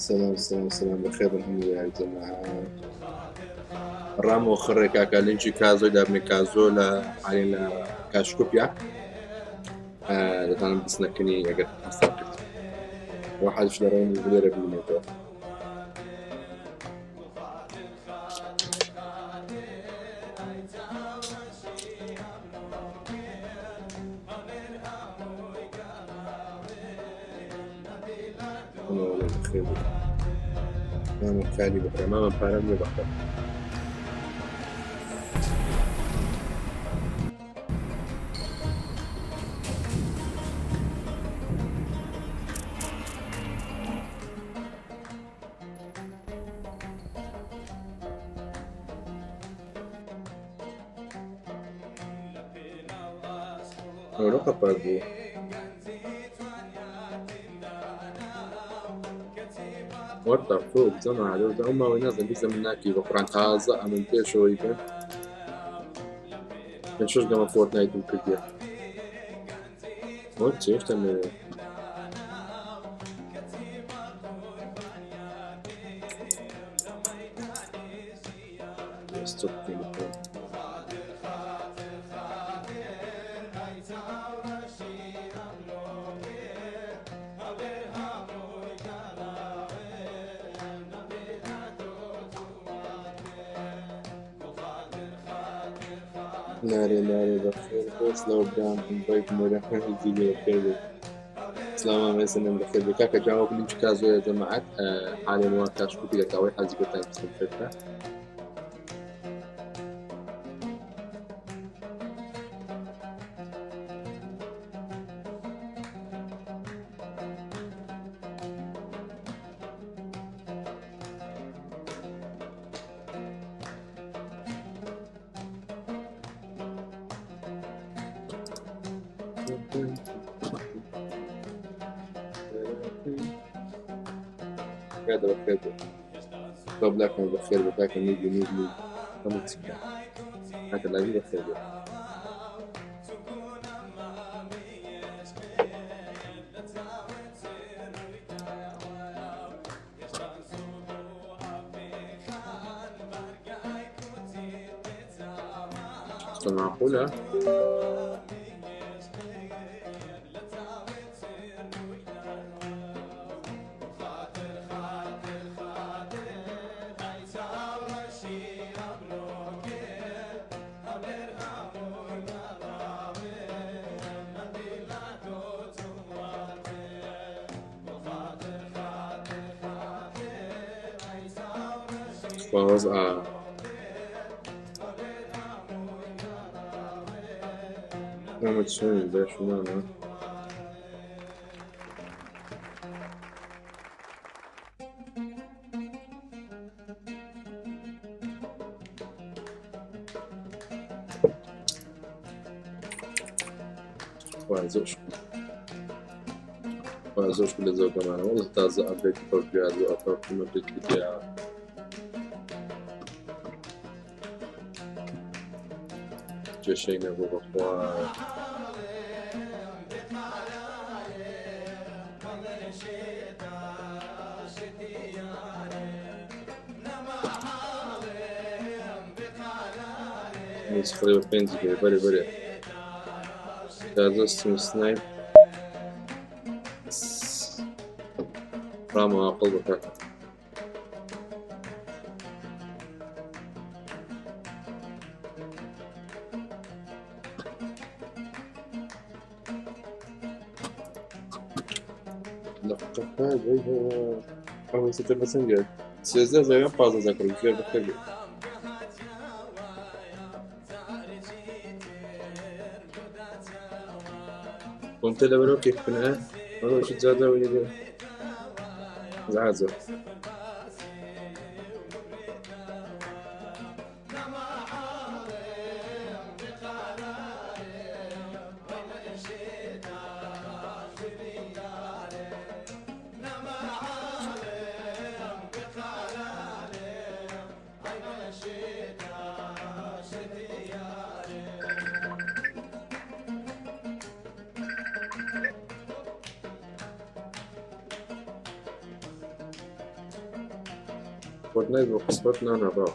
سلام سلام سلام، بەخێر بن هەموو یاری جەماعەت. ڕامۆ خڕێ کاکە لینکی کازۆی دابنێ، کازۆ لە حالێن لە کاشکۆپیا دەتوانم بسنەکەنی ئەگەر حەساب کرد و حەزش لە ڕێنی لێرە ببینێتەوە. مامە کاری بکە مامە، پارەم نییە بەخوا. ئەوە قەپات بوو. What the fuck؟ جەماعە لەو ئەو ماوەی نازانم بیست من ناکی بە قورئان، تازە ئەمن پێشەوەی بن پێنج شەش گەمە فۆرتنایتم کردیە. What؟ چێشتە مێ ستۆپ بکەین بخۆم. نارێ نارێ، بەخێر بێ. سلاو برام، ئینڤایت مۆرە زیلێ، بەخێر بێ. سلام مێسنم، بەخێر بێ کاکە جان. وەک لینکی کازۆیە جەماعەت، حالێن وا کاشکوپی دەکاوەی حەزی بێتان بسم فێرکە. هذا بخير بێ. طب لكن بخير بێ کاکە. میدی میدی هەموو چی کاکە لاوی، بەخێر بێ. معقولة؟ وەزع مامە چۆنی باش مامە؟ زۆر زۆر لە زۆر گەمانە وەڵە. تازە update پەبجی زۆر ئەپدەیت کردیا. کێشەی نەبوو بەخوا. خڕی بە پێنج گرێ. بەرێ بەرێ، تازە ستیم snipe ڕامە عاقڵ بکات. لە ئەوە ستە بەچەند گرێت؟ 13 زەویان 15 زەکرد. بخێر بخێر بێت. كنت لبنو كيف كنا والله شو زاد ولا زعزع. فۆرتنایت بۆ قسمەت نانا باوە.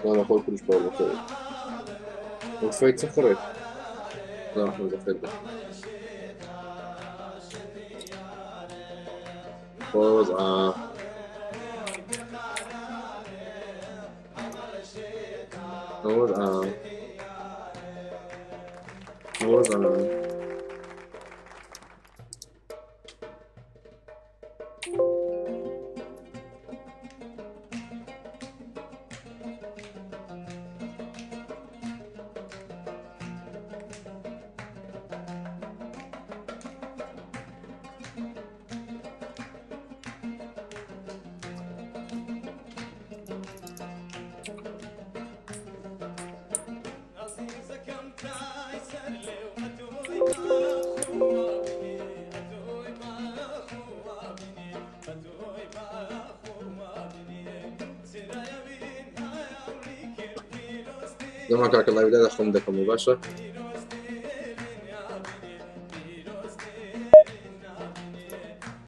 لا خۆ کوش بۆ بخێر وەفای چ خڕێک ڕەحمە بەخێر بێ. وەزعە وەزعە وەزعە دەما کاکە live دادا خۆم دەکەم و باشە.